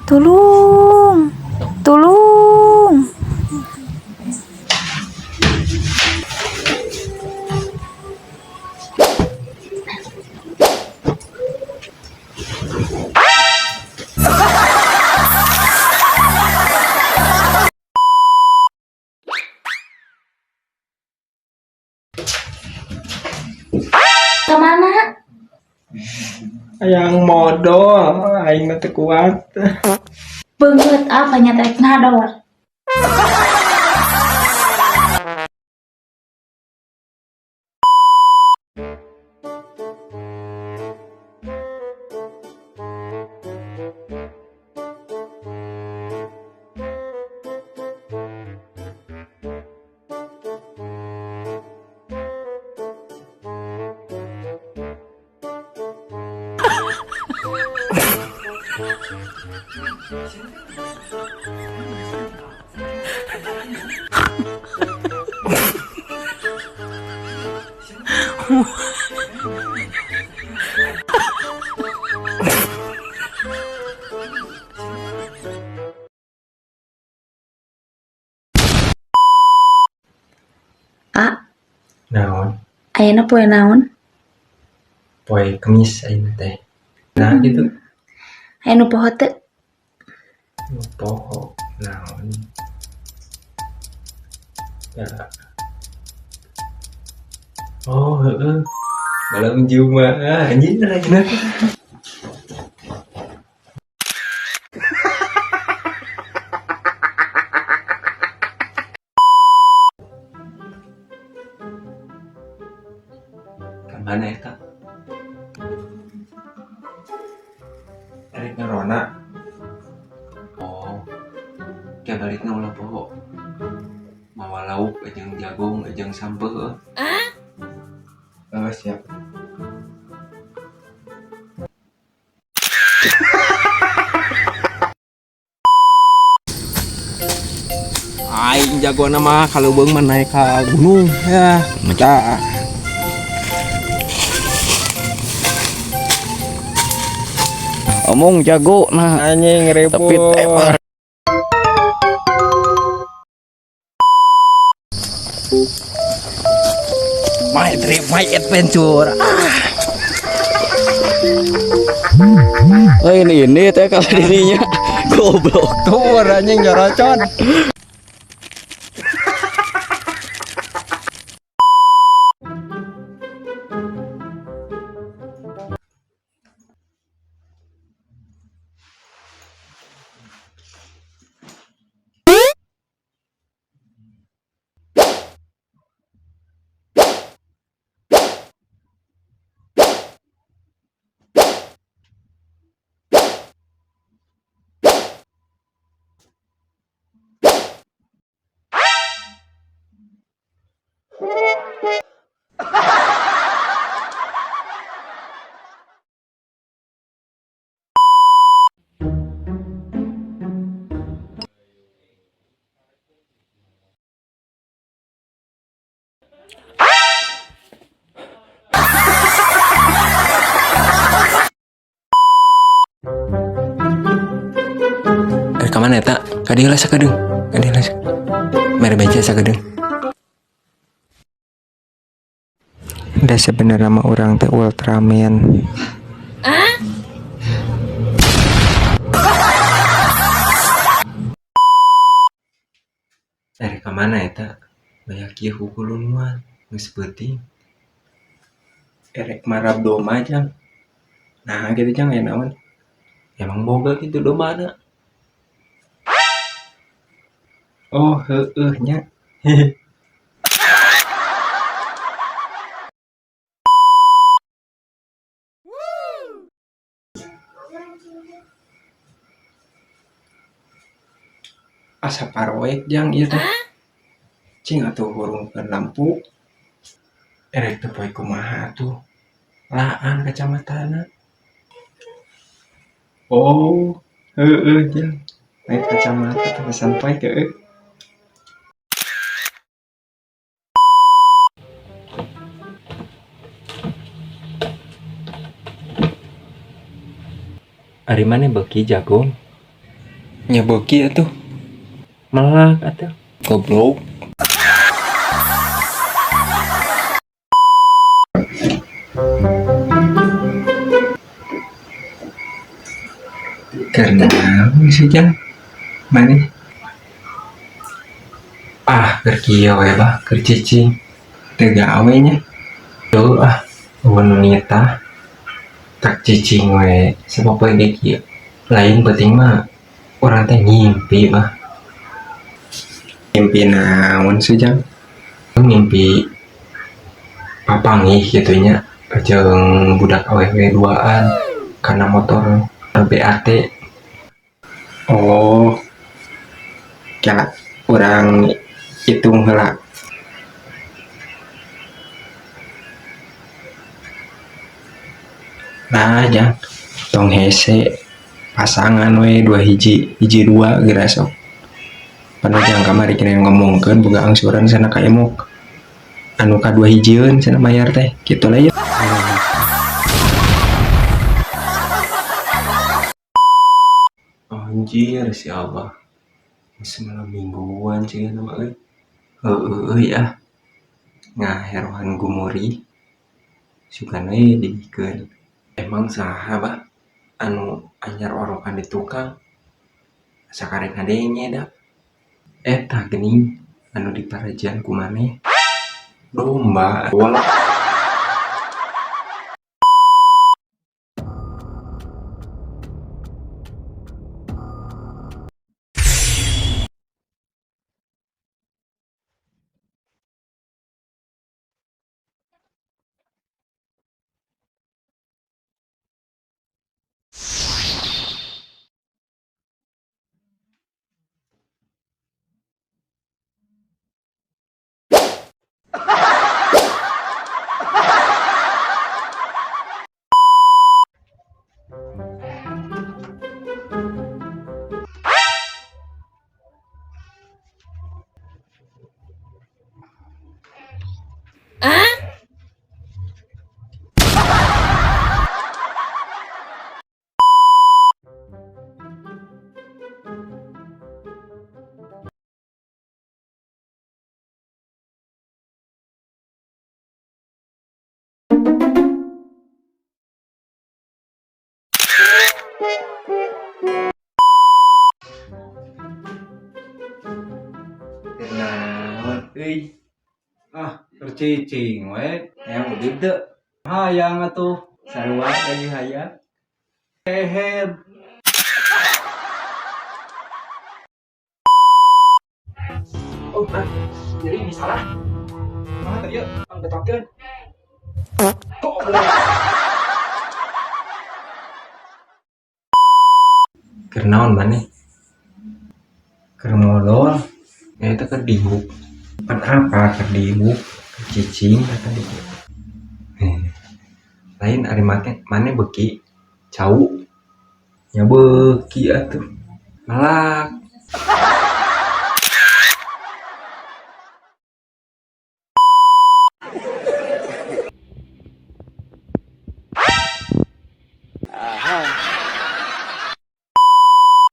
Tulung, tulung. Kemana? Hayang modol, aing mah teu kuat. Beungeut apa nya rek ngador. Ah, Naon? Ayeuna poe naon? Poe Kemis ayeuna teh. Nah, gitu. Aya nu poho teu? Nu poho naon? Ya. Oh, heeh. Malam Jumat, anjing ayeuna. Ka mana eta? Erek ngarona. Oh. Kayak balikna ulah poho. Mawa lauk jeung jagung jeung sampeu heuh. Oh, siap. Aing jagoan mah kalau beung mah naik ke gunung ya. Tah. Omong jago nah. Anjing Tapi ribut. tepar. My trip, my adventure. Ah. Oh, ini teh kalau dirinya goblok. Tuh anjing jorocon. Eh, ka mana eta? Ka dieu lah sakedeung. Ka dieu lah. Mere beja sakedeung. Da sebenarnya mah urang teh Ultraman. Erek ka mana eta? Banyak kieu kukulunuan, geus peuting. Erek marab domba jang. Nah, gitu jang aya naon? Emang boga kitu dombana? Oh, heueuh nya. Asa paroek jang ieu teh. Cing atuh hurungkeun lampu. Erek teh poe kumaha atuh? Laan kacamatana. Oh, heueuh jang. Naik kacamata teh pesan poe heueuh. Ari maneh beuki jagung? Nya beuki atuh. Melak atuh. Goblok. Keur naon sih Jang? Maneh? Ah, keur kieu we bah, keur cicing. Teu gawe nya. Heuh ah, euweuh nu nitah. Tak cicing we sapopoe ge kieu. Lain penting mah urang teh ngimpi bah. Ngimpi naon sih Jang? Ngimpi papanggih kitu nya jeung budak awewe duaan kana motor BAT. Oh, kela urang hitung heula. Nah, Jang, tong hese pasangan we dua hiji, hiji dua geura sok. Pan Ujang kamari kena ngomongkeun boga angsuran sana ka emok. Anu kadua hijieun cenah mayar teh, kitu lah ya. Anjir si Abah. Geus malam mingguan cenah mah euy. Heueuh euy ah. Ngaherohan gumuri. Sugan we dibikeun. Emang saha bah anu anyar orokan di tukang? Asa karek ngadenge da. Eta geuning anu diparajian ku maneh. Domba. Naon euy? Ah, keur cicing we. Hayang udud teu? Hayang atuh. Sarua lagi hayang. Hehe. Oh, ah, jadi ini salah. Mana tadi ya? Ang betokeun. Goblok. Keur naon maneh? Keur modol. Ya itu keur diuk. Pan apa keur diuk? Keur cicing kata dia. Lain ari make maneh beuki cau. Nya beuki atuh. Melak.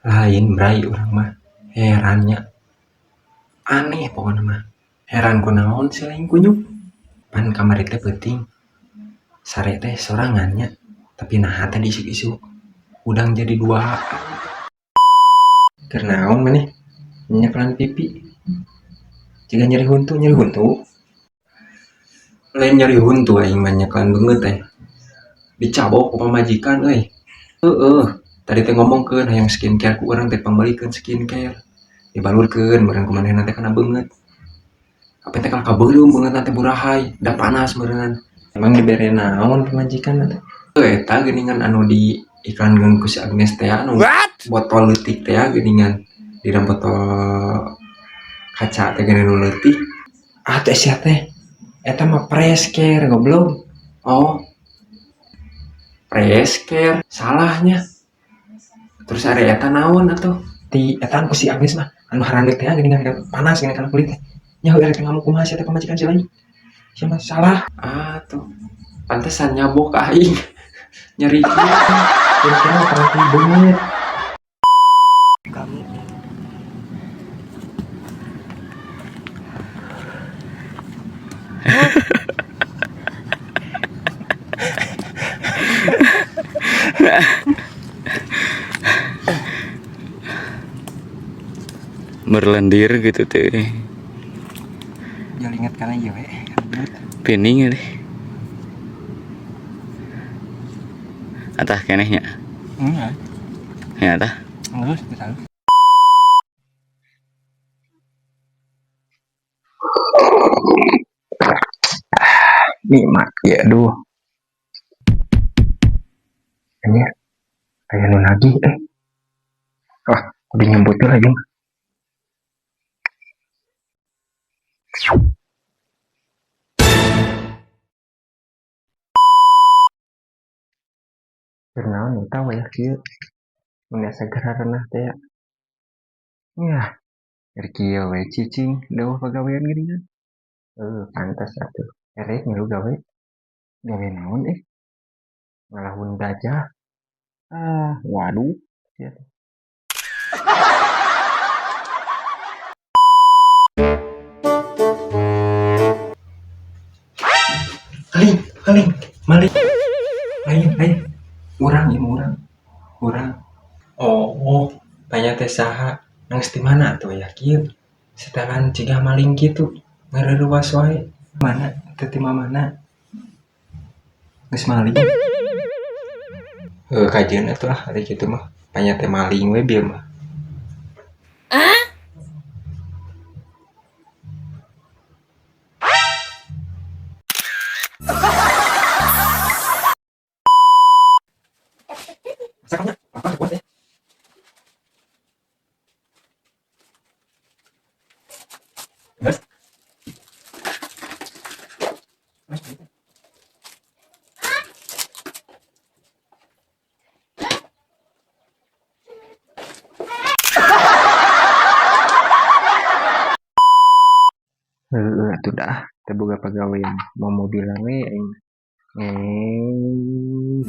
Lain bray urang mah herannya aneh pokoknya mah heran kunaon sih lain kunyuk pan kamari teh peuting sare teh sorangannya tapi naha teh isuk-isuk udang jadi dua keur naon maneh nyekelan pipi jiga nyeri huntu nyeri huntu lain nyeri huntu aing mah nyekelan beungeut teh dicabok ku pamajikan euy heueuh tadi teh ngomongkeun hayang skincare ku urang teh pangmeulikeun skincare dibalurkeun meureun ku manehna teh kana beungeut apa teh kalah kabeuleum beungeut teh burahay da panas meureunnan emang dibere naon pamajikan teh eta geuningan anu di iklankeun ku si Agnes teh anu botol leutik teh geuningan di dalam botol kaca teh geuningan nu leutik ah teh sia teh eta mah fresh care goblok oh fresh care salahnya terus ada eta naon atuh di eta ku si Agnes mah anu harandeuk teh geuningan panas geuningan kana kulit teh nya heueuh rek ngamuk kumaha sia teh pamajikan si lain sia mah salah ah tuh pantesan nyabok aing nyeri kira-kira perhati beungeut. Kamu Berlendir gitu teh. Jauh ingat kana ieu we. Pining deh. Atah keneh nya. Enggak. Ya tah. Geus, geus halus. Nikmat ya, aduh. Ini aya nu nagih eh. Wah, kudu nyambut heula ieu mah. Keur naon eta wayah kieu? Mun asa gararenah teh ya. Yah, keur kieu we cicing deuh pagawean geuningan. Heuh, pantes atuh. Erek milu gawe. Gawe naon eh? Ngalahun gajah. Ah, waduh. Sia teh. Maling, maling, maling. Lain, lain. Urang ieu mah urang. Urang. Oh, tanya teh saha? Geus di mana atuh aya kieu? Setelan cigah maling kitu. Ngareurewas wae. Mana? Teu ti mamana? Geus maling. Heuh, kajeun atuh ah ari kitu mah. Panya teh maling we bieu mah. Sakapnya, apa kuat ya? Gas. Heeh, atuh dah, teu boga pagawean, mau mobilan we aing. Ngeng.